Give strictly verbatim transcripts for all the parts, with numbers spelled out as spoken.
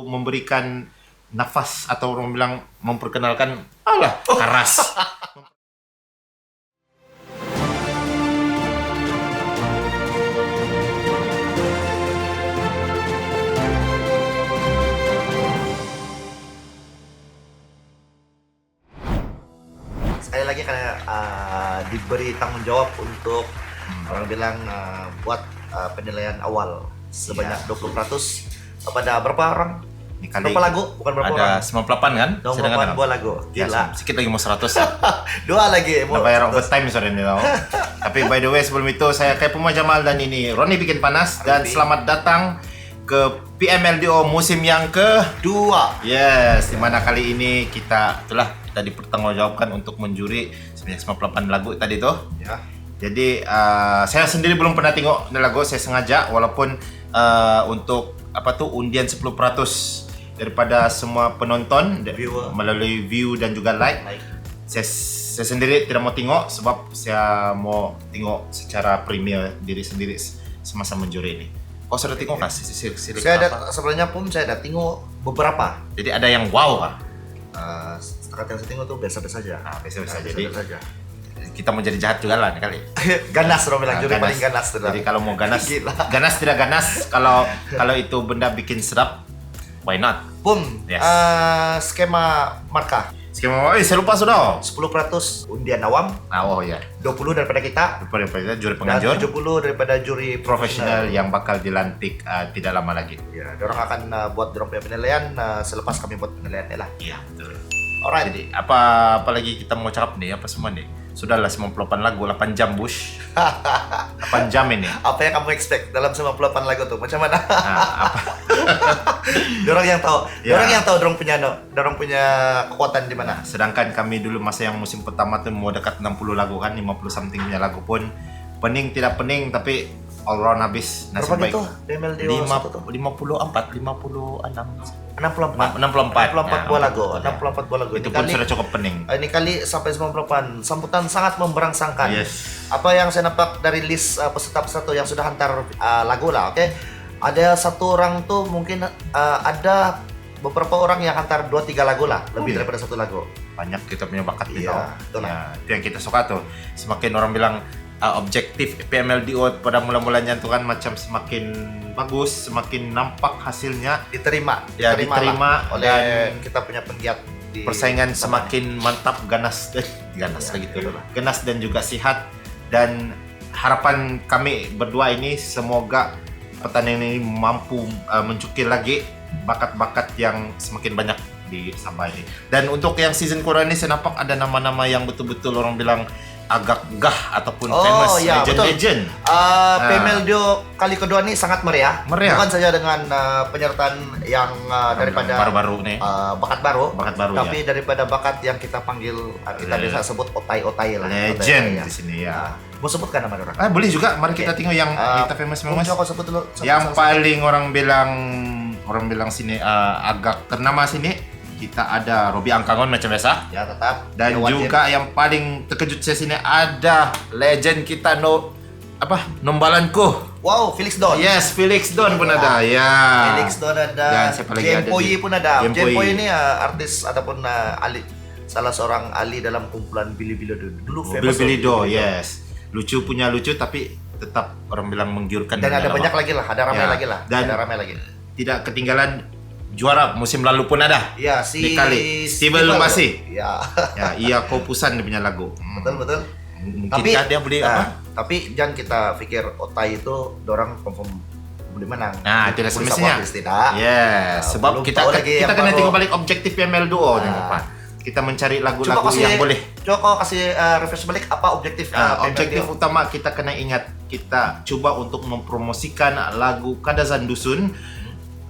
memberikan nafas atau orang bilang memperkenalkan, alah, keras. Sekali lagi kena, ah, diberi tanggungjawab untuk orang bilang, ah, buat, ah, penilaian awal sebanyak dua puluh peratus kepada berapa orang? Ini kali berapa lagu? Bukan berapa orang. Ada sembilan puluh lapan kan? Sedangkan sembilan puluh lapan buah lagu. Ya, gila. Sikit lagi mau seratus. Dua lagi, mau seratus. Dah bayar overtime sudah ni tau. Tapi by the way, sebelum itu, saya Kai Puma Jamal dan ini Roni Bikin Panas. Dan selamat datang ke P M L D O musim yang kedua. Yes, di mana kali ini kita, itulah, kita dipertanggungjawabkan untuk menjuri sebanyak sembilan puluh lapan lagu tadi tu. Ya. Jadi, ah, saya sendiri belum pernah tengok ni lagu, saya sengaja, walaupun, ah, untuk, apa tu, undian sepuluh peratus daripada semua penonton de-, melalui view dan juga like. Saya, saya sendiri tidak mau tengok sebab saya mau tengok secara premier diri sendiri s-, semasa menjuri ni. Kau sudah tengok kah si-, si-, si-, Saya dah, sebenarnya pun saya dah tengok beberapa. Jadi ada yang wow kah? Ah, setakat yang saya tengok tu biasa-biasa saja. Ah, biasa-biasa. Ah, jadi biasa-biasa saja. Kita mau jadi jahat juga lah ni kali. Ganas, orang bilang, ah, juri paling ganas tu lah. Jadi kalau mau ganas, ganas tidak ganas, kalau, kalau itu benda bikin sedap, why not? Pum, ah, skema markah. Skema, eh, saya lupa sudah. Sepuluh peratus undian awam. Ah, oh ya. Dua puluh daripada kita. Dua puluh daripada kita, juri penganjur. Dan tujuh puluh daripada juri profesional yang bakal dilantik, ah, tidak lama lagi. Ya, dorang akan, ah, buat dorang punya penilaian, ah, selepas kami buat penilaian ni lah. Ya, betul. Alright. Jadi, apa, apa lagi kita mau cakap ni? Apa semua ni? Sudahlah, sembilan puluh lapan lagu, lapan jam, Bush. Lapan jam ini. Apa yang kamu expect dalam sembilan puluh lapan lagu tu? Macam mana? Ah, apa? Dorang yang tahu. Ya. Dorang yang tahu dorang punya, no, dorang punya kekuatan di mana. Nah, sedangkan kami dulu masa yang musim pertama tu mau dekat enam puluh lagu kan, lima puluh something punya lagu pun pening tidak pening, tapi all round habis. Nasib baik. Berapa gitu P M L D O lima, waktu tu? Lima puluh empat, lima puluh enam. Enam puluh empat. Enam puluh empat. Enam puluh empat buah lagu. Ya, enam puluh empat buah lagu. Itu pun sudah cukup pening. Ini kali, eh, ini kali sampai sembilan puluh lapan. Sambutan sangat memberangsangkan. Yes. Apa yang saya nampak dari list, eh, peserta-peserta yang sudah hantar, eh, lagu lah, okey. Ada satu orang tu mungkin, eh, ada beberapa orang yang hantar dua tiga lagu lah, lebih daripada satu lagu. Banyak kita punya bakat ni tau. Iya, betul lah. Ya, itu yang kita suka tu. Semakin orang bilang, ah, objektif P M L D O pada mula-mulanya tu kan macam semakin bagus, semakin nampak hasilnya. Diterima, ya, diterima lah oleh kita punya penggiat di persaingan tempat ni. Semakin mantap, ganas, eh, ganas lagi tu. Ya, itulah. Ganas dan juga sihat. Dan harapan kami berdua ini, semoga pertandingan ini mampu, uh, mencukil lagi bakat-bakat yang semakin banyak di Sabah ini. Dan untuk yang season kedua ni, saya nampak ada nama-nama yang betul-betul orang bilang agak gah ataupun famous, ya, legend-legend. Oh, betul. Ah, P M L D O kali kedua ni sangat meriah. Meriah. Bukan saja dengan, ah, penyertaan yang, ah, daripada baru-baru ni. Ah, bakat baru, bakat baru, tapi ya, daripada bakat yang kita panggil, ah, kita biasa sebut otai-otai lah. Legend di sini, ya. Ah. Mau sebutkan nama orang? Ah, boleh juga. Mari kita tengok yang kita famous, famous. Okey. Ah, Pum, cuba kau sebut dulu. Yang paling orang bilang, orang bilang sini, ah, agak ternama sini, kita ada Robi Angkangon macam biasa. Ya, tetap. Dan juga yang paling terkejut saya sini ada legend kita, no, apa, Nombalanku. Wow, Felix Don. Yes, Felix Don pun ada. Ya. Felix Don ada. Dan siapa lagi ada? Jen Poyi pun ada. Jen Poyi ni, ah, artis ataupun, ah, ahli, salah seorang ahli dalam kumpulan Billy Billy dulu. Dulu famous Billy Billy, yes. Lucu punya lucu, tapi tetap orang bilang menggiurkan. Dan ada banyak lagi lah, ada ramai lagi lah. Dan ada ramai lagi. Tidak ketinggalan juara musim lalu pun ada. Ya, si Steven Lumbasi. Ya. Ya, Iya Kau Pusan dia punya lagu. Hmm. Betul, betul. Mungkinkah dia boleh, ah, apa? Tapi jangan kita fikir otai itu dorang confirm boleh menang. Nah, tidak semestinya. Boleh sama artis, tidak. Yes, sebab kita kena tengok balik objektif P M L D O ni, apa. Kita mencari lagu-lagu yang boleh. Cuba kau kasih, uh, refresh balik apa objektif, uh, P M L D O? Ah, objektif utama kita kena ingat, kita cuba untuk mempromosikan lagu Kadazan Dusun,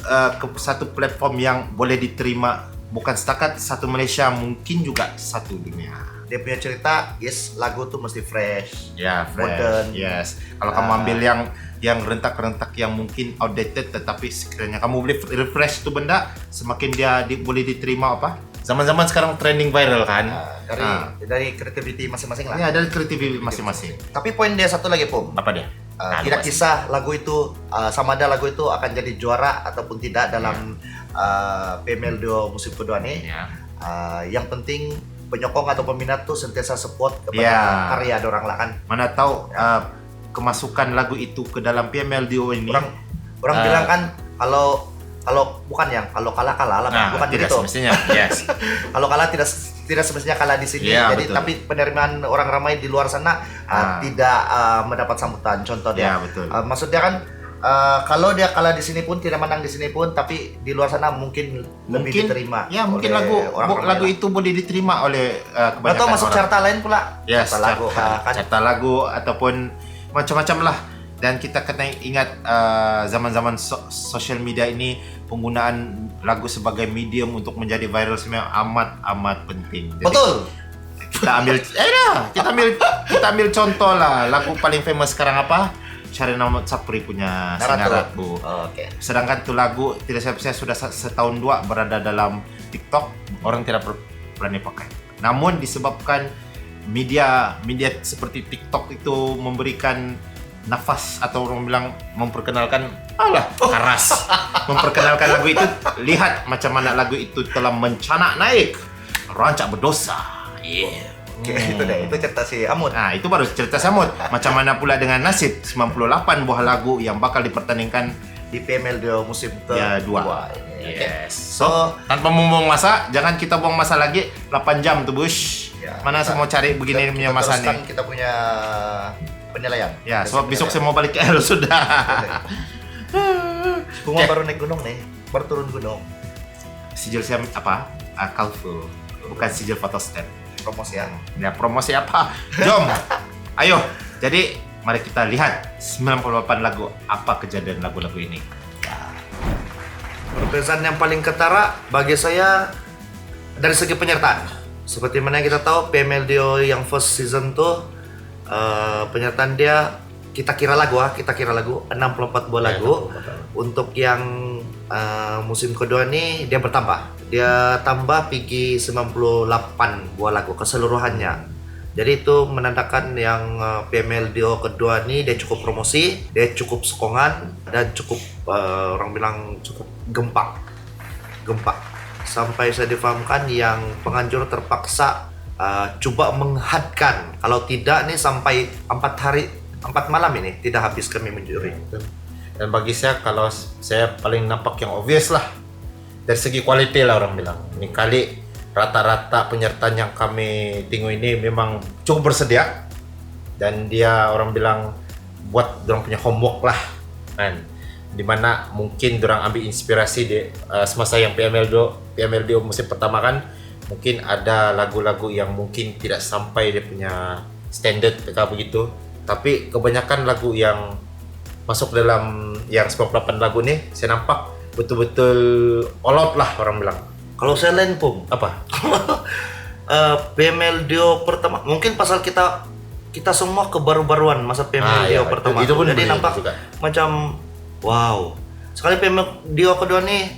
uh, ke satu platform yang boleh diterima bukan setakat satu Malaysia, mungkin juga satu dunia. Dia punya cerita, yes, lagu tu mesti fresh, modern. Ya, fresh, yes. Kalau kamu ambil yang, yang rentak-rentak yang mungkin outdated, tetapi sekiranya kamu boleh refresh tu benda, semakin dia di-, boleh diterima apa? Zaman-zaman sekarang trending viral kan? Ah, dari, dari kreativiti masing-masing lah. Ya, dari kreativiti masing-masing. Tapi poin dia satu lagi, Pum. Apa dia? Uh, tidak kisah lagu itu, uh, sama ada lagu itu akan jadi juara ataupun tidak dalam, uh, P M L Duo musim kedua ni. Ya. Uh, yang penting penyokong atau peminat tu sentiasa support kepada karya dorang lah kan. Mana tahu, uh, kemasukan lagu itu ke dalam P M L Duo ini. Orang, orang bilang kan, kalau, kalau bukan yang, kalau kalah, kalah lah, bukan tidak begitu. Semestinya, yes. Kalau kalah tidak, tidak semestinya kalah di sini. Ya, jadi, betul. Tapi penerimaan orang ramai di luar sana, uh, tidak, uh, mendapat sambutan. Contoh dia, ya, betul. Uh, maksud dia kan, uh, kalau dia kalah di sini pun, tidak menang di sini pun, tapi di luar sana mungkin lebih diterima, ya, mungkin oleh lagu, orang bu-, ramai lagu lah. Itu boleh diterima oleh, uh, kebanyakan orang. Atau masuk carta lain pula. Yes, carta lagu, carta, kan? Carta lagu ataupun macam-macam lah. Dan kita kena ingat, uh, zaman-zaman so-, social media ini, penggunaan lagu sebagai medium untuk menjadi viral sebenarnya amat, amat penting. Jadi, betul. Kita ambil, eh dah, kita ambil, kita ambil contoh lah. Lagu paling famous sekarang apa? Sharina Mahmud Sapri punya Sinaratu. Sinaratu. Oh, okey. Sedangkan tu lagu tidak siapa-siapa sudah se-, setahun dua berada dalam TikTok, orang tidak ber-, berani pakai. Namun disebabkan media, media seperti TikTok itu memberikan nafas atau orang bilang memperkenalkan, alah, keras. Memperkenalkan lagu itu, lihat macam mana lagu itu telah mencanak naik. Rancak berdosa. Yeah. Okey, itu dia. Itu cerita si Amut. Ah, itu baru cerita si Amut. Macam mana pula dengan nasib sembilan puluh lapan buah lagu yang bakal dipertandingkan di P M L Duo musim kedua ini? Yes. Okey. So, so, tanpa membuang masa, jangan kita buang masa lagi. Lapan jam tu, Bush. Ya. Mana saya mau cari begini punya masa ni? Kita teruskan kita punya penilaian. Ya, sebab besok saya mau balik K L sudah. Okey. Bunga baru naik gunung ni, baru turun gunung. Sijil siam apa? Ah, Kalfu. Bukan sijil fotostat. Promosi ya. Ya, promosi apa? Jom. Ayo. Jadi, mari kita lihat sembilan puluh lapan lagu, apa kejadian lagu-lagu ini. Perpecahan yang paling ketara bagi saya dari segi penyertaan. Seperti mana yang kita tahu, P M L Duo yang first season tu, eh, penyertaan dia kita kira lagu, ah, kita kira lagu, enam puluh empat buah lagu. Ya, enam puluh empat lagu. Untuk yang, eh, musim kedua ni, dia bertambah. Dia tambah pigi sembilan puluh lapan buah lagu keseluruhannya. Jadi, itu menandakan yang, eh, P M L Duo kedua ni dia cukup promosi, dia cukup sokongan, dan cukup, eh, orang bilang cukup gempak. Gempak. Sampai saya difahamkan yang penganjur terpaksa, uh, cuba menghadkan. Kalau tidak ni sampai empat hari, empat malam ini tidak habis kami menjuri. Dan, dan bagi saya, kalau s-, saya paling nampak yang obvious lah. Dari segi kualiti lah orang bilang. Ni kali rata-rata penyertaan yang kami tengok ini memang cukup bersedia. Dan dia orang bilang buat dorang punya homework lah, kan. Di mana mungkin dorang ambil inspirasi di, uh, semasa yang P M L Duo, P M L Duo musim pertama kan, mungkin ada lagu-lagu yang mungkin tidak sampai dia punya standard, kata begitu. Tapi kebanyakan lagu yang masuk dalam yang sembilan puluh lapan lagu ni, saya nampak betul-betul all out lah orang bilang. Kalau saya lain, Pum. Apa? Eh, P M L Duo pertama, mungkin pasal kita, kita semua kebaru-baruan masa P M L Duo pertama tu. Jadi nampak macam, wow. Sekali P M L Duo kedua ni,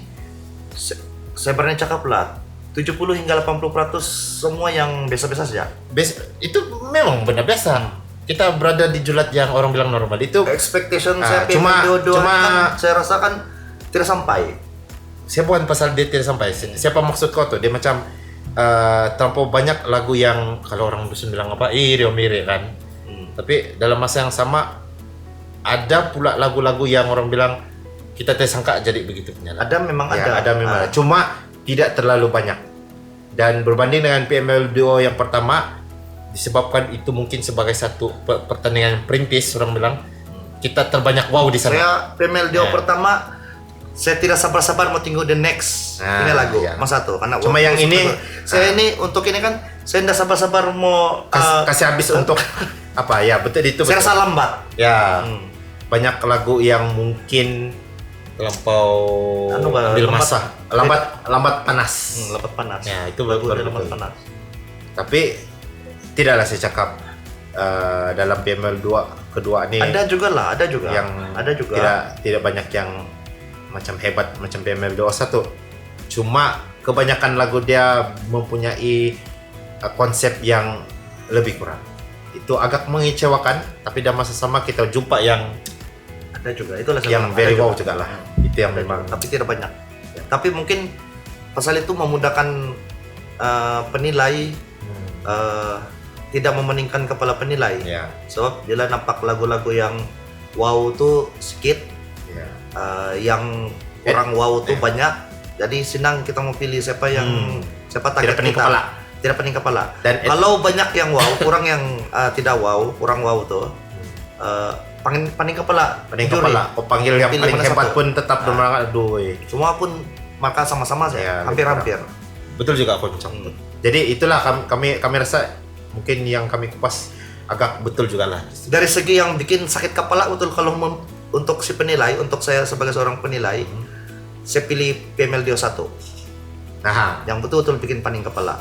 se-, saya berani cakap lah, tujuh puluh hingga lapan puluh peratus semua yang biasa-biasa saja. Biasa, itu memang benar biasa. Hmm. Kita berada di julat yang orang bilang normal. Itu expectation saya P M L Duo kedua ni kan, saya rasakan tidak sampai. Siapa yang pasal dia tidak sampai? Si-, siapa maksud kau tu? Dia macam, uh, terlampau banyak lagu yang kalau orang dusun bilang apa, "Ih, dia mirip," kan? Hmm. Tapi dalam masa yang sama, ada pula lagu-lagu yang orang bilang, "Kita tidak sangka jadi begitu punya lagu." Ada memang ada. Ya, ada memang ada. Ah. Cuma tidak terlalu banyak. Dan berbanding dengan P M L Duo yang pertama, disebabkan itu mungkin sebagai satu pe-, pertandingan perintis, orang bilang, kita terbanyak wow di sana. Saya P M L Duo pertama, saya tidak sabar-sabar mau tengok the next ini lagu, masa tu. Karena cuma yang ini, saya ini untuk ini kan, saya tidak sabar-sabar mau, kas-, uh, kasih habis untuk apa, ya, betul itu. Saya rasa lambat. Ya. Hmm. Banyak lagu yang mungkin terlampau anu, bah, ambil lambat. Masa. Lambat, lambat panas. Hmm, lambat panas. Ya, itu lagu baru dia lambat betul. Panas. Tapi, tidaklah saya cakap, eh, dalam P M L Duo kedua ni ada jugalah, ada juga. Yang ada juga. Tidak, tidak banyak yang macam hebat macam P M L Duo satu. Cuma kebanyakan lagu dia mempunyai, eh, konsep yang lebih kurang. Itu agak mengecewakan, tapi dalam masa sama kita jumpa yang Ada juga, itulah saya yang bilang, very ada wow juga. Juga lah. Itu yang Ada memang juga, tapi tidak banyak. Ya, tapi mungkin pasal itu memudahkan uh, penilai, Hmm, uh, tidak memeningkan kepala penilai. ya. Sebab bila nampak lagu-lagu yang wow tu sikit, Ya. uh, yang kurang wow tu Ya. Banyak. Jadi senang kita mau pilih siapa yang Hmm. siapa target Tidak pening kita. Kepala. Tidak pening kepala. Dan et- Kalau banyak yang wow, kurang yang uh, tidak wow, kurang wow tu, uh, paning paning kepala. Pening Juri. Kepala. Kau panggil yang Pilih paling mana hebat satu. Pun tetap Ah. Bermain, aduh. Cuma pun markah sama-sama saja, Ya, hampir-hampir. Betul juga kau bincang. Hmm. Jadi itulah kami, kami kami rasa mungkin yang kami kupas agak betul jugalah. Dari segi yang bikin sakit kepala betul kalau mem- untuk si penilai, untuk saya sebagai seorang penilai, Hmm. Saya pilih P M L D O satu. Nah, Yang betul-betul bikin paning kepala.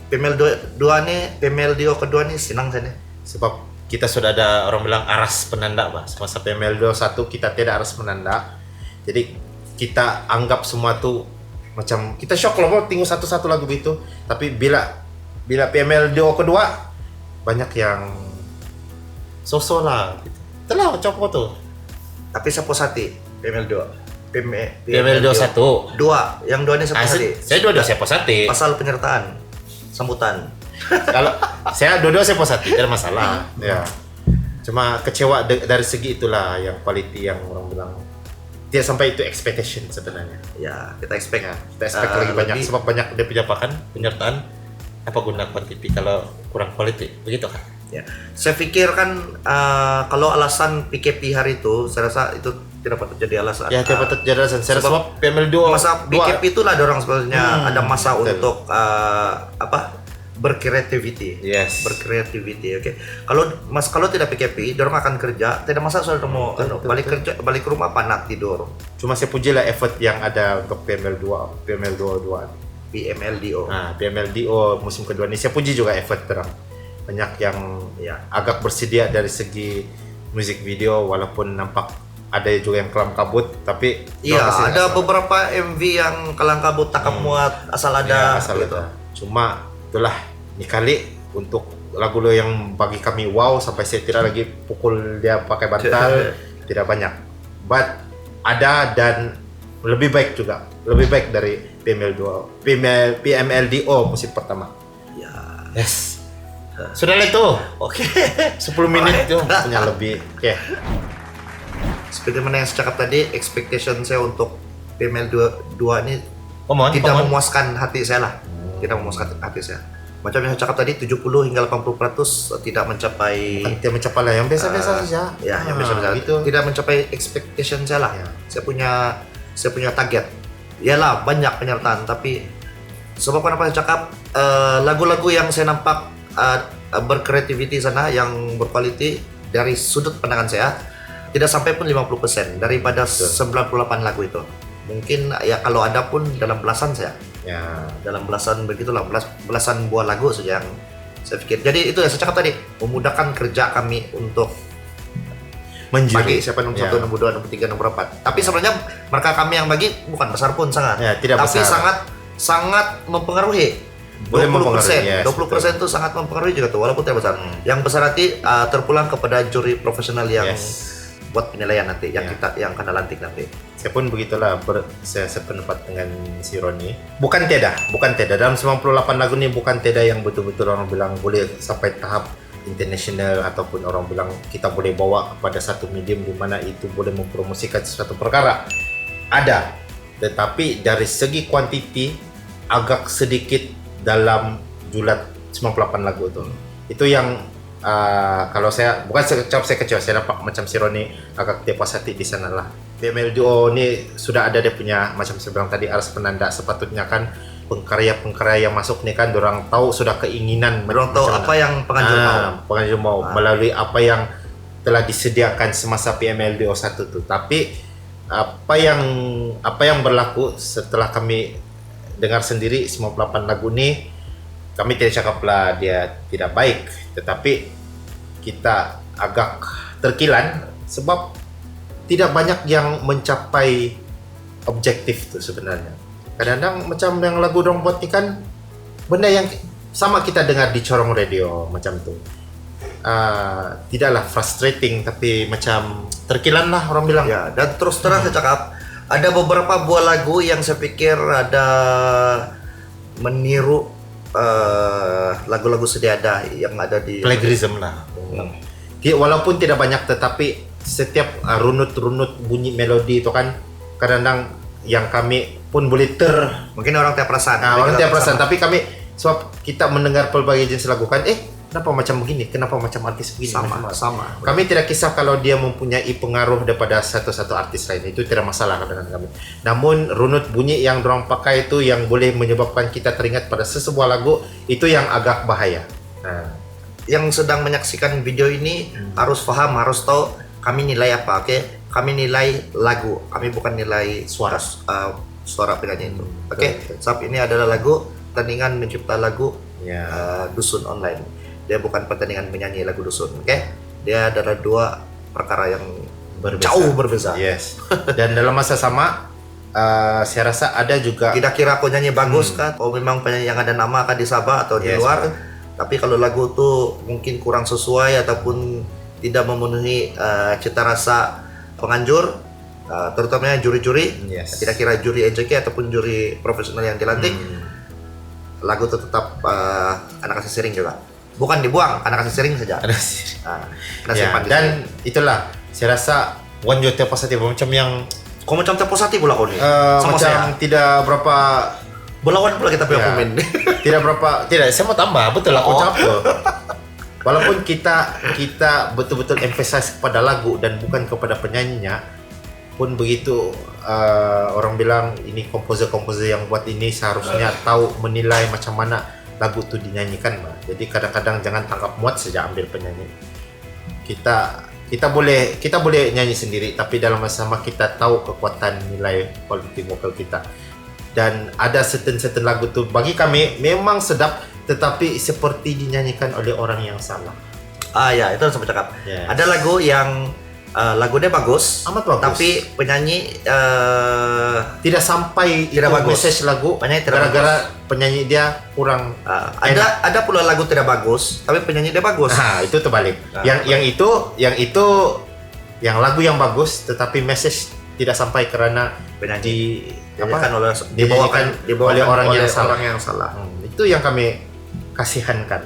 P M L D O dua ni, P M L D O kedua ni senang saya ni. Sebab kita sudah ada orang bilang aras penanda, bah. Semasa P M L D O satu kita tidak aras penanda. Jadi kita anggap semua tu macam kita shock lah, bah, tengok satu-satu lagu begitu. Tapi bila bila P M L D O kedua banyak yang so-so lah gitu. Itulah macam apa tu. Tapi saya puas hati P M L D O. P M, P M L D O satu. Dua, yang dua ni saya puas Ah, hati. saya dua-dua saya puas hati. Pasal penyertaan, sambutan. Kalau saya dua-dua saya puas hati, tidak masalah. Ya. Cuma kecewa de- dari segi itulah yang quality yang orang bilang tidak sampai itu expectation sebenarnya. Ya, kita expect. Ya, kita expect Ah, lagi banyak lebih. Sebab banyak dia punya apa kan penyertaan, apa guna kuantiti kalau kurang quality, begitu kan? Ya. Saya fikir kan, ah, kalau alasan P K P hari itu, saya rasa itu tidak patut jadi alasan. Ya, tidak Ah, patut jadi alasan. Saya rasa sebab sebab P M L D O masa dua- P K P itulah ada orang sebenarnya Hmm, ada masa betul. Untuk ah, apa, berkreativiti. Yes. Berkreativiti, oke. Kalau mas kalau tidak P K P, orang akan kerja, tidak masa sudah mau Betul, anu, betul, balik betul. Kerja, balik rumah penat tidur. Cuma saya pujilah effort yang ada untuk P M L dua, P M L dua dua, P M L D O. Nah, P M L D O musim kedua ni saya puji juga effort orang. Banyak yang Ya. Agak bersedia dari segi music video, walaupun nampak ada juga yang kelam kabut, tapi Ya, orang kasih ada asal. Beberapa M V yang kelam kabut, takap Hmm. muat, asal ada Ya, asal gitu. Ada. Cuma itulah ni kali untuk lagu lo yang bagi kami wow sampai saya tidak lagi pukul dia pakai bantal tidak banyak. But ada dan lebih baik juga, lebih baik dari P M L dua, P M L, P M L D O musim pertama. Ya. Yes. Sudahlah itu. Oke. Sepuluh minit tu punya lebih. Oke. Seperti mana yang saya cakap tadi, expectation saya untuk P M L dua, dua ni Come on, tidak come on. Memuaskan hati saya lah. Tidak memuaskan hati saya. Macam yang saya cakap tadi, tujuh puluh hingga lapan puluh peratus tidak mencapai Bukan tidak mencapai lah, yang biasa-biasa Ah, saja. Ya, yang Ah, biasa-biasa. Gitu. Tidak mencapai expectation saya lah. Ya. Saya punya saya punya target. Yalah, banyak penyertaan, tapi sebab kenapa saya cakap, eh, lagu-lagu yang saya nampak, eh, berkreativiti sana, yang berkualiti dari sudut pandangan saya, tidak sampai pun lima puluh persen daripada Betul. Sembilan puluh lapan lagu itu. Mungkin ya kalau ada pun dalam belasan saya. Ya. Dalam belasan begitulah, belas, belasan buah lagu saja yang saya fikir. Jadi itu yang saya cakap tadi, memudahkan kerja kami untuk Menjuri. Bagi siapa nombor Ya. Satu, nombor dua, nombor tiga, nombor empat. Tapi sebenarnya markah kami yang bagi bukan besar pun sangat. Ya, tidak Tapi besar. Sangat sangat mempengaruhi. Boleh Dua puluh persen, mempengaruhi, yes, dua puluh persen tu sangat mempengaruhi juga tu, walaupun tidak besar. Hmm. Yang besar hati, ah, terpulang kepada juri profesional yang Yes. Buat penilaian nanti yang Ya. Kita yang kena lantik nanti. Saya pun begitulah ber, saya sependapat dengan si Ronnie. Bukan tiada, bukan tiada. Dalam sembilan puluh lapan lagu ni bukan tiada yang betul-betul orang bilang boleh sampai tahap international ataupun orang bilang kita boleh bawa kepada satu medium di mana itu boleh mempromosikan sesuatu perkara. Ada. Tetapi dari segi kuantiti agak sedikit dalam julat sembilan puluh lapan lagu tu. Itu yang uh, kalau saya bukan saya kecewa, saya kecewa, saya nampak macam si Ronnie agak tidak puas hati di sana lah. P M L D O ni sudah ada dia punya macam saya bilang tadi aras penanda sepatutnya kan pengkarya-pengkarya yang masuk ni kan orang tahu sudah keinginan Orang tahu macam apa yang penganjur Ah, mau. Penganjur mau Ah. Melalui apa yang telah disediakan semasa P M L D O satu tu. Tapi apa yang apa yang berlaku setelah kami dengar sendiri sembilan puluh lapan lagu ni, kami tidak cakap lah dia tidak baik, tetapi kita agak terkilan sebab tidak banyak yang mencapai objektif tu sebenarnya. Kadang-kadang macam yang lagu dong buat ni kan benda yang sama kita dengar di corong radio macam tu. uh, tidaklah frustrating, tapi macam terkilan lah orang bilang. Ya, dan terus terang saya cakap, ada beberapa buah lagu yang saya pikir ada meniru uh, lagu-lagu sedia ada yang ada di Plagiarism lah. Hmm. Ti- Walaupun tidak banyak, tetapi setiap uh, runut-runut bunyi melodi itu kan, kadang-kadang yang kami pun boleh ter Mungkin orang tiap perasaan. Ah, Jadi orang kita tiap perasaan, sama. Tapi kami, sebab kita mendengar pelbagai jenis lagu kan, eh, kenapa macam begini, kenapa macam artis begini, Sama, macam apa? Sama. Kami tidak kisah kalau dia mempunyai pengaruh daripada satu-satu artis lain, itu tidak masalah dengan kami. Namun runut bunyi yang orang pakai itu yang boleh menyebabkan kita teringat pada sesebuah lagu, itu yang agak bahaya. Nah, Yang sedang menyaksikan video ini Hmm. harus faham, harus tahu kami nilai apa, okey? Kami nilai lagu, kami bukan nilai Suara. uh, suara penyanyi itu. Hmm, Okey, betul, betul. Sebab ini adalah lagu pertandingan mencipta lagu Ya. uh, dusun online. Dia bukan pertandingan menyanyi lagu dusun, okey? Dia adalah dua perkara yang Berbeza. Jauh berbeza. Yes. Dan dalam masa sama, uh, saya rasa ada juga Tidak kira kau nyanyi bagus Hmm. kan, kau memang penyanyi yang ada nama kan di Sabah atau di Yes, luar. betul. Tapi kalau lagu tu mungkin kurang sesuai ataupun tidak memenuhi uh, cita rasa penganjur, uh, terutamanya juri-juri, Yes. tidak kira juri N C K ataupun juri profesional yang dilantik, Hmm. lagu tu tetap uh, anak kasih siring juga. Bukan dibuang, anak kasih siring saja. Ada sih. Ah, dah Ya, simpan di dan sini. Itulah, saya rasa wan juga positif macam yang Kau macam positif pula kau ni. uh, Sama macam saya. Tidak berapa Berlawan pula kita punya Ya. komen. Tidak berapa, tidak, saya mau tambah, betul lah, aku Oh. cakap tu. Walaupun kita kita betul-betul emphasize kepada lagu dan bukan kepada penyanyinya, pun begitu, uh, orang bilang ini komposer-komposer yang buat ini seharusnya tahu menilai macam mana lagu tu dinyanyikan, bah. Jadi kadang-kadang jangan tangkap muat saja ambil penyanyi. Kita kita boleh kita boleh nyanyi sendiri, tapi dalam masa sama kita tahu kekuatan nilai quality vocal kita. Dan ada certain-certain lagu tu bagi kami memang sedap, tetapi seperti dinyanyikan oleh orang yang salah. Ah ya, itu yang saya cakap. Yes. Ada lagu yang uh, lagu dia bagus, Amat bagus. Tapi penyanyi uh, Tidak sampai Tidak itu bagus. Message lagu Penyanyi tidak gara-gara penyanyi dia kurang uh, ada ada pula lagu tidak bagus, tapi penyanyi dia bagus. Ah, itu terbalik. Ah, yang terbalik. yang itu yang itu yang lagu yang bagus tetapi message tidak sampai kerana Penyanyi. di Dinyanyikan apa oleh dinyanyikan dibawakan dibawakan oleh orang oleh yang salah. Orang yang salah. Hmm, itu yang kami kasihankan.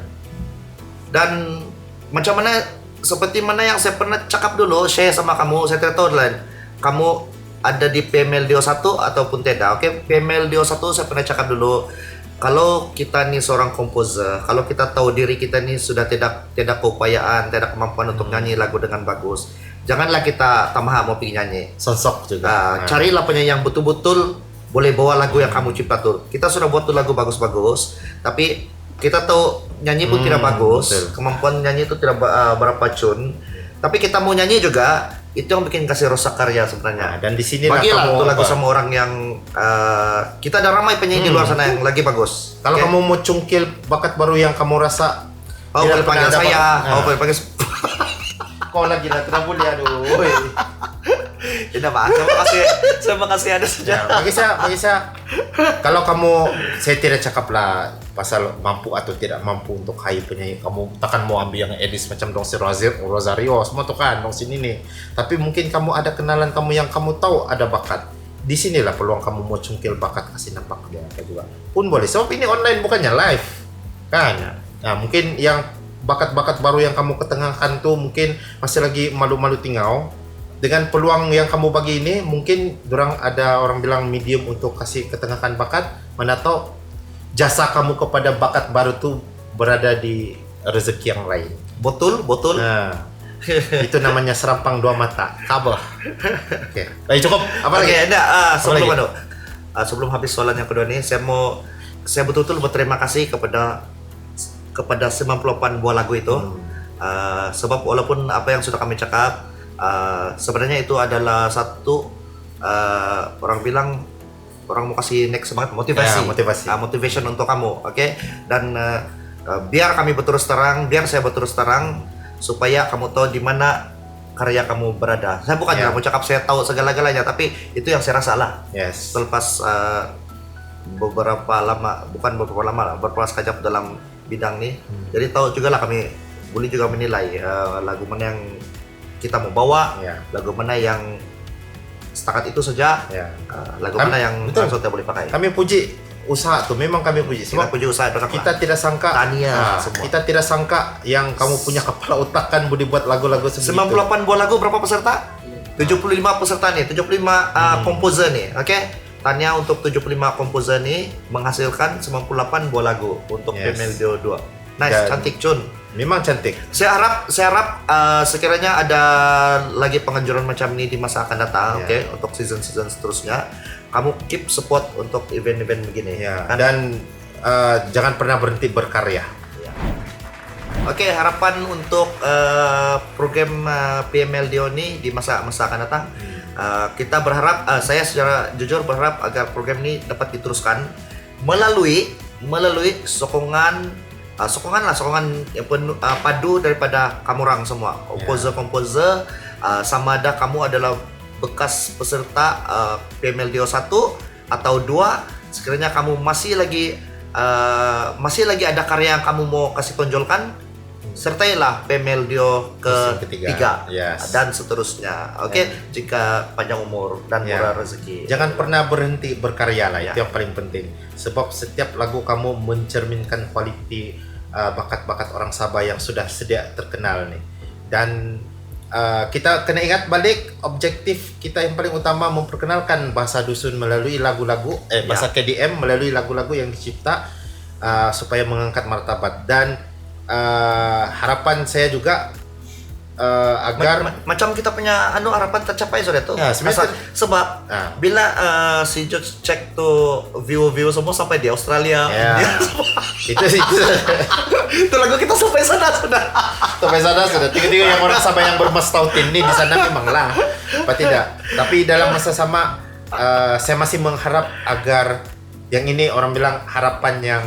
Dan macam mana, seperti mana yang saya pernah cakap dulu, share sama kamu, saya tidak tahu lain. Kamu ada di P M L D O satu ataupun tidak. Okey, P M L D O satu saya pernah cakap dulu. Kalau kita ni seorang komposer, kalau kita tahu diri kita ni sudah tidak tidak keupayaan, tidak kemampuan untuk nyanyi lagu dengan bagus, janganlah kita tamaha mau pergi nyanyi. Sonsok juga. Ah, Ah. Carilah penyanyi yang betul-betul boleh bawa lagu yang kamu cipta tu. Kita sudah buat tu lagu bagus-bagus, tapi kita tahu nyanyi pun Hmm, tidak bagus, betul. Kemampuan nyanyi tu tidak ba- ah, berapa cun. Tapi kita mau nyanyi juga, itu yang bikin kasih rosak karya sebenarnya. Nah, dan di sinilah Bagilah kamu tu lagu apa? sama orang yang ah, kita ada ramai penyanyi di Hmm. luar sana yang lagi bagus. Kalau Okey? Kamu mau cungkil bakat baru yang kamu rasa Oh, tidak boleh panggil pernah ada saya. bakat. Oh, Ah. boleh panggil. Kau lagi lah tidak boleh, aduh. Oi. Tidak apa. Terima kasih. Terima kasih ada saja. Ya, bagi saya, bagi saya, kalau kamu, saya tidak cakap lah pasal mampu atau tidak mampu untuk hire penyanyi, kamu takkan mau ambil yang edis macam dong si Razir, Rosario, semua tu kan, dong si Nini. Tapi mungkin kamu ada kenalan kamu yang kamu tahu ada bakat. Di sinilah peluang kamu mau cungkil bakat, kasih nampak dia apa juga. Pun boleh. Sebab ini online, bukannya live. Kan? Nah, mungkin yang bakat-bakat baru yang kamu ketengahkan tu mungkin masih lagi malu-malu tinggal. Dengan peluang yang kamu bagi ini, mungkin dorang ada orang bilang medium untuk kasih ketengahkan bakat. Mana tahu jasa kamu kepada bakat baru tu berada di rezeki yang lain. Betul, betul. Nah, itu namanya serampang dua mata. Kabah. Okey. Baik, cukup. Apa Okey, lagi? Ada, ah, sebelum lagi? Anu, ah, sebelum habis soalan yang kedua ni, saya mau saya betul-betul berterima kasih kepada kepada sembilan puluh lapan buah lagu itu. Hmm. Ah, sebab walaupun apa yang sudah kami cakap, ah, sebenarnya itu adalah satu, ah, orang bilang, orang mau kasih next semangat, motivasi. Ya, motivasi. Ah, motivation untuk kamu, okey? Dan ah, ah, biar kami berterus terang, biar saya berterus terang, supaya kamu tahu di mana karya kamu berada. Saya bukan Ya. Mau cakap saya tahu segala-galanya, tapi itu yang saya rasa lah. Yes. Selepas ah, beberapa lama, bukan beberapa lama lah, beberapa sekejap dalam bidang ni. Hmm. Jadi tahu jugalah kami boleh juga menilai, uh, lagu mana yang kita mau bawa, Ya. lagu mana yang setakat itu saja, Ya. uh, lagu Kami- mana yang betul. langsung kita boleh pakai. Kami puji usaha tu, memang kami puji. Kita Sebab puji usaha dorang kita lah. tidak sangka, Tahniah ah, semua. kita tidak sangka yang kamu punya kepala otak kan boleh buat lagu-lagu sebegitu. Sembilan puluh lapan buah lagu, berapa peserta? Tujuh puluh lima peserta ni, tujuh puluh lima uh, Hmm. komposer ni, okey? Tahniah untuk tujuh puluh lima komposer ni menghasilkan sembilan puluh lapan buah lagu untuk Yes. P M L D O dua. Nice, Dan- cantik Cun. Memang cantik. Saya harap, saya harap uh, sekiranya ada lagi penganjuran macam ni di masa akan datang, Ya. okey, untuk season-season seterusnya, kamu keep support untuk event-event begini. Ya. Kan? Dan uh, jangan pernah berhenti berkarya. Ya. Okey, harapan untuk uh, program uh, P M L D O ni di masa masa akan datang. Uh, kita berharap, uh, saya secara jujur berharap agar program ni dapat diteruskan melalui melalui sokongan, uh, sokongan lah, sokongan yang penuh, uh, padu daripada kamu orang semua, komposer-komposer, uh, sama ada kamu adalah bekas peserta uh, P M L D O satu atau dua. Sekiranya kamu masih lagi uh, masih lagi ada karya yang kamu mau kasih tonjolkan, sertailah P M L D O Musim ketiga ketiga. Yes. dan seterusnya. Okey, And- jika panjang umur dan Ya. murah rezeki. Jangan pernah berhenti berkarya lah, Ya. itu yang paling penting. Sebab setiap lagu kamu mencerminkan kualiti uh, bakat-bakat orang Sabah yang sudah sedia terkenal ni. Dan uh, kita kena ingat balik, objektif kita yang paling utama memperkenalkan bahasa Dusun melalui lagu-lagu, eh, Ya. bahasa K D M melalui lagu-lagu yang dicipta uh, supaya mengangkat martabat. Dan uh, harapan saya juga uh, agar Ma- ma- macam kita punya anu, harapan tercapai sudah tu. Ya, sebenarnya Asal- sebab Ah. bila uh, si George check tu view-view semua sampai di Australia. Ya. Dia semua- itu itu Itu lagu kita sampai sana sudah. Sampai sana sudah. Tiga-tiga yang orang Sabah yang bermas tautin ni di sana memanglah. Apa tidak? Tapi dalam masa sama, uh, saya masih mengharap agar yang ini orang bilang harapan yang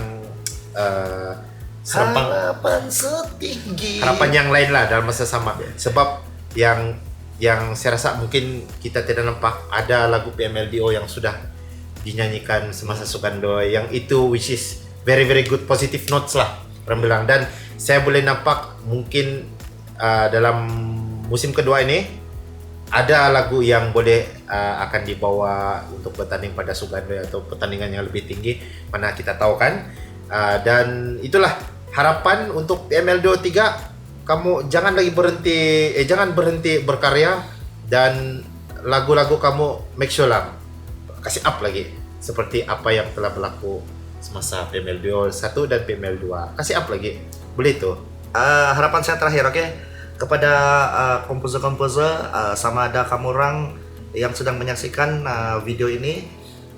uh, serempang, Harapan setinggi. harapan yang lain lah dalam masa sama. Sebab yang yang saya rasa mungkin kita tidak nampak ada lagu P M L D O yang sudah dinyanyikan semasa Sugandoi, yang itu which is very very good, positive notes lah orang bilang. Dan saya boleh nampak mungkin uh, dalam musim kedua ini ada lagu yang boleh uh, akan dibawa untuk bertanding pada Sugandoi atau pertandingan yang lebih tinggi, mana kita tahu kan. Uh, dan itulah harapan untuk P M L D O tiga, kamu jangan lagi berhenti, eh, jangan berhenti berkarya, dan lagu-lagu kamu make sure lah kasih up lagi seperti apa yang telah berlaku semasa P M L D O satu dan P M L dua. Kasih up lagi. Boleh tu. Uh, harapan saya terakhir, okey, kepada uh, komposer-komposer, uh, sama ada kamu orang yang sedang menyaksikan uh, video ini,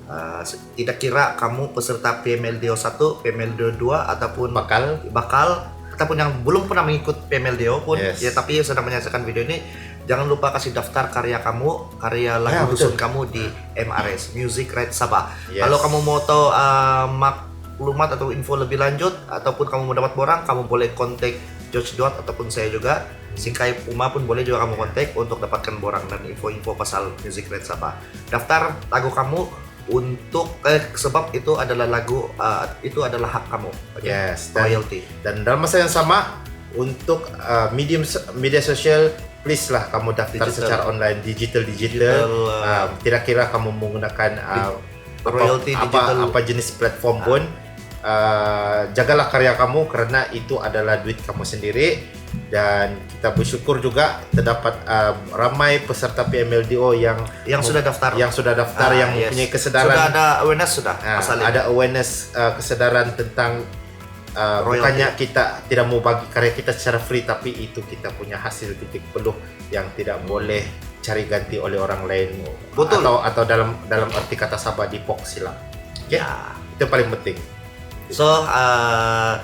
uh, se- tidak kira kamu peserta P M L D O satu, P M L D O dua ataupun Bakal. bakal ataupun yang belum pernah mengikut P M L D O pun, Yes. ya, tapi sedang menyaksikan video ini, jangan lupa kasih daftar karya kamu, karya lagu Ya, betul. Dusun kamu di M R S, Music Right Sabah. Yes. Kalau kamu mau tahu uh, maklumat atau info lebih lanjut ataupun kamu mau dapat borang, kamu boleh kontak George Duat ataupun saya juga. Singkai Uma pun boleh juga kamu kontak untuk dapatkan borang dan info-info pasal Music Right Sabah. Daftar lagu kamu untuk, eh, sebab itu adalah lagu, uh, itu adalah hak kamu. Okey? Yes, dan- Royalty. Dan dalam masa yang sama, untuk uh, medium media sosial, please lah kamu daftar Digital. Secara online, digital digital. Digital, uh, Uh, tidak kira kamu menggunakan uh, apa, royalty apa, digital. Apa jenis platform pun, uh, jagalah karya kamu kerana itu adalah duit kamu sendiri. Dan kita bersyukur juga terdapat uh, ramai peserta P M L D O yang Yang sudah daftar. yang sudah daftar, Ah, yang yes. mempunyai kesedaran. Sudah ada awareness sudah Ah, pasal ini. Ada awareness, uh, kesedaran tentang uh, Royalty. Bukannya kita tidak mau bagi karya kita secara free, tapi itu kita punya hasil titik peluh yang tidak boleh cari ganti oleh orang lain. Betul. Atau atau dalam dalam arti kata Sabah, dipok silang. Okey? Ya. Itu yang paling penting. So, uh,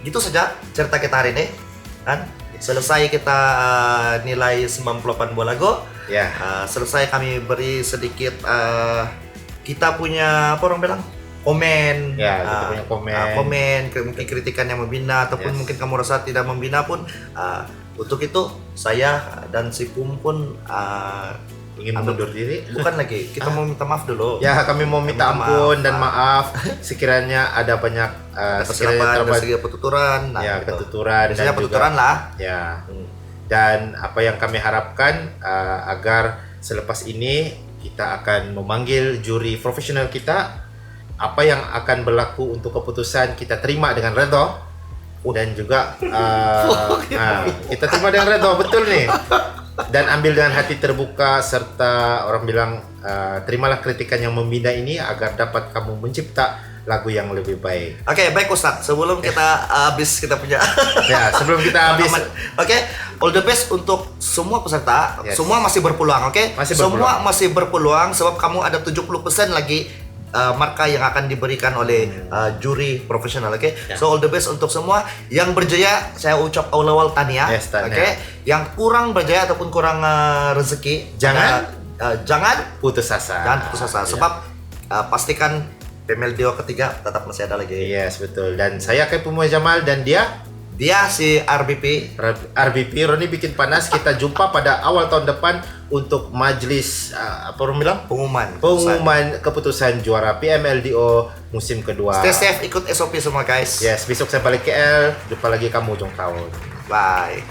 gitu saja cerita kita hari ini, kan? Selesai kita uh, nilai sembilan puluh lapan buah lagu. Ya. Uh, selesai kami beri sedikit uh, kita punya, apa orang bilang, komen. Ya, kita Uh, punya komen. Uh, komen, kri- mungkin kritikan yang membina ataupun Yes. Mungkin kamu rasa tidak membina pun, uh, untuk itu saya dan si Pum pun uh, Ingin mundur diri? Bukan lagi, kita mau minta maaf dulu. Ya, kami mau minta Minta ampun maaf. dan maaf sekiranya ada banyak uh, sekiranya Kesilapan dari terdapat segi pertuturan, nah, ya gitu. ketuturan dan Biasanya juga- pertuturan lah. Ya. Hmm. Dan apa yang kami harapkan uh, agar selepas ini kita akan memanggil juri profesional kita, apa yang akan berlaku untuk keputusan kita terima dengan redha dan juga uh, uh, kita terima dengan redha, betul ni, dan ambil dengan hati terbuka serta orang bilang uh, terimalah kritikan yang membina ini agar dapat kamu mencipta lagu yang lebih baik. Oke, baik Ustaz. Sebelum kita uh, habis kita punya Ya, sebelum kita habis. Oke, all the best untuk semua peserta. Yes. Semua masih berpeluang, oke? Masih Semua berpeluang. Masih berpeluang sebab kamu ada tujuh puluh persen lagi uh, markah yang akan diberikan oleh uh, juri profesional, oke? Ya. So all the best untuk semua. Yang berjaya saya ucap awal-awal tahniah. Yes, tahniah. Oke. Yang kurang berjaya ataupun kurang uh, rezeki, Jangan. uh, uh, jangan Putus asa. Jangan putus asa. Ya. Sebab uh, pastikan P M L D O ketiga tetap masih ada lagi. Yes, betul. Dan saya Kaipumoe Jamal dan dia Dia si R B P. R B P Roni Bikin Panas. Kita jumpa pada awal tahun depan untuk majlis uh, apa orang bilang? Pengumuman. Pengumuman keputusan juara P M L D O musim kedua. Stay safe, ikut S O P semua guys. Yes, besok saya balik K L. Jumpa lagi kamu ujung tahun. Bye.